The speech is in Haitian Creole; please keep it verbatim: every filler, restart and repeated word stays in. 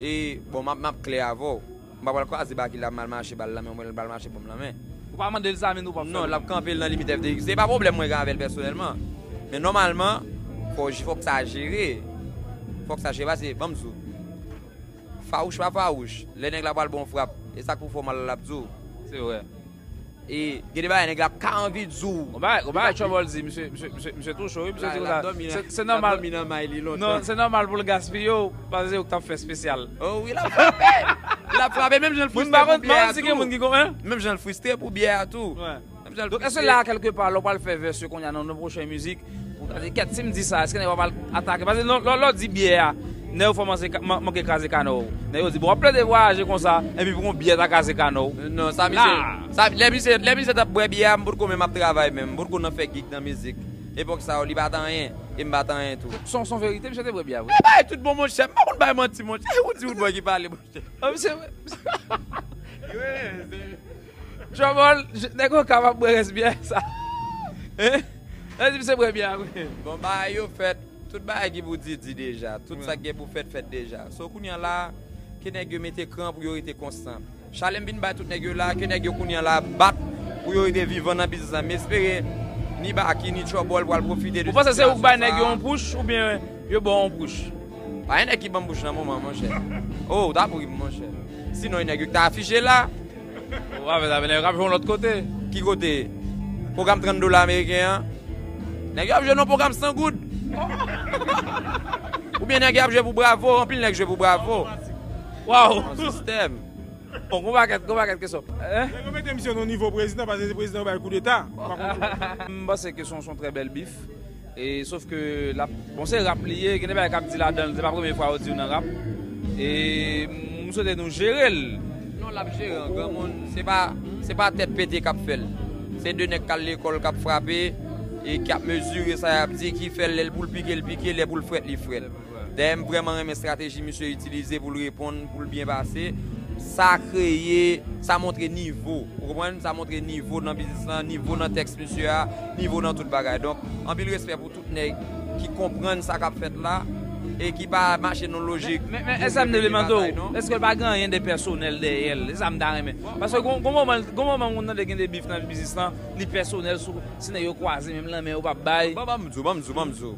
E, bon, m ap, m ap klè avè w. M pa pral kwaze Baky la, m al mache ba l lanmen, mwen, l pral mache ban m lanmen. Ou pa mande l sa, men ou p ap fè. Non, l ap kanpe l nan limit F T X. Se pa pwoblèm mwen gen avè l pèsonèlman. Men nòmalman, fò, fòk sa jere. Fòk sa jere, paske, ban m di w, fawouch pa fawouch. Lè nèg la pral ba w yon frap, e sa k pou fè w mal la, l ap di w. Se vre. E gen de bagay nèg la ka anvi di w. Ou bay, ou bay Trouble di, misye, misye, misye, misye tou cho, wi, misye di konsa. Se, se nòmal. Non, se nòmal pou l gaspiye w, paske se ou k t ap fè espesyal. Oh wi, l ap frape. L ap frape, menm jan l fristre pou byè a tou. Moun ki konn. Menm jan l fristre pou byè a tou. Donk, èske la, kèlkepa, lè w pral fè vèsye konya nan yon pwochen mizik, ou ta di, kèt, si m di sa, èske nèg yo pa pral atake? Paske lè w di byè a, nèg yo fò manke kraze kanè w. Nèg yo di, bon, w ap plede vwayaje konsa, epi pou yon byè ta kraze kanè w. Non, sa misye, sa, lè misye, lè misye t ap bwè byè a, m potko menm ap travay menm, m potko nan fè gig nan mizik. Epòk sa yo, li pa t anyen, e m pa t anyen tou. Se yon verite, misye te bwè byè a vre. E bay tout bon, monchè, m pa konn bay manti, monchè. E ou di ou bwè ki pale, monchè. Trouble, nèg yo kapab bwè rès byè sa. Hein? Nèg di misye bwè byè a vre. Bon, bagay yo fèt. Tout bagay ki pou di, di deja. Tout sa ki gen pou fèt, fèt deja. So, kounye a la, ke nèg yo mete kran pou yo rete konstan. Chalè m vin bay tout nèg yo la, ke nèg yo kounye a la bat pou yo rete vivan nan biznis la. M espere ni Baky, ni Trouble pral pwofite de sitiyasyon sa. Ou panse se ou k bay nèg yo yon push oubyen yo ba w yon push? Pa gen nèg ki ban m push nan moman, monchè. Oh, w ta pou ri m, monchè. Sinon, e nèg yo ki ta afiche la. Ou pa fè sa, men nèg yo k ap jwe yon lòt kote. Ki kote? Pwogram trant dola ameriken an? Nèg yo ap jwe nan pwogram san goud. Oubyen nèg yo ap jwe pou Bravo, anpil nèg jwe pou Bravo. Waw! Yon sistèm. Bon, gon pakèt, gon pakèt kesyon. Hein? Nèg yo mete misye nan nivo prezidan, paske se prezidan yo bay koudeta. M panse ke se yon, se yon trè bèl bif. E, sof ke l ap, bon, se rap li ye, gen de bagay k ap di ladan l, se pa premye fwa yo di l nan rap. E m swete nou jere l. Non, l ap jere an granmoun. Se pa, se pa tèt pete k ap fè l. Se de nèg k al lekòl k ap frape e k ap mezire sa y ap di ki fè l, lè l pou l pike, l pike, lè pou l frèt, li frèt. Dayè, m vrèman renmen estrateji misye itilize pou l reponn, pou l byen pase. Sa kreye, sa montre nivo. Ou konprann? Sa montre nivo nan biznis lan, nivo nan tèks misye a, nivo nan tout bagay. Donk, anpil respè pou tout nèg ki konprann sa k ap fèt la e ki pa mache nan lojik. Men, men, men, S M de Lemando, èske l pa gen anyen de pèsonèl dèyè l? Se sa m ta renmen. Paske gon, gon moman, gon moman moun tande gen de bif nan biznis lan, li pèsonèl sou, si nèg yo kwaze menm lanmen yo p ap bay. Bon, ban m di w, ban m di w, ban m di w.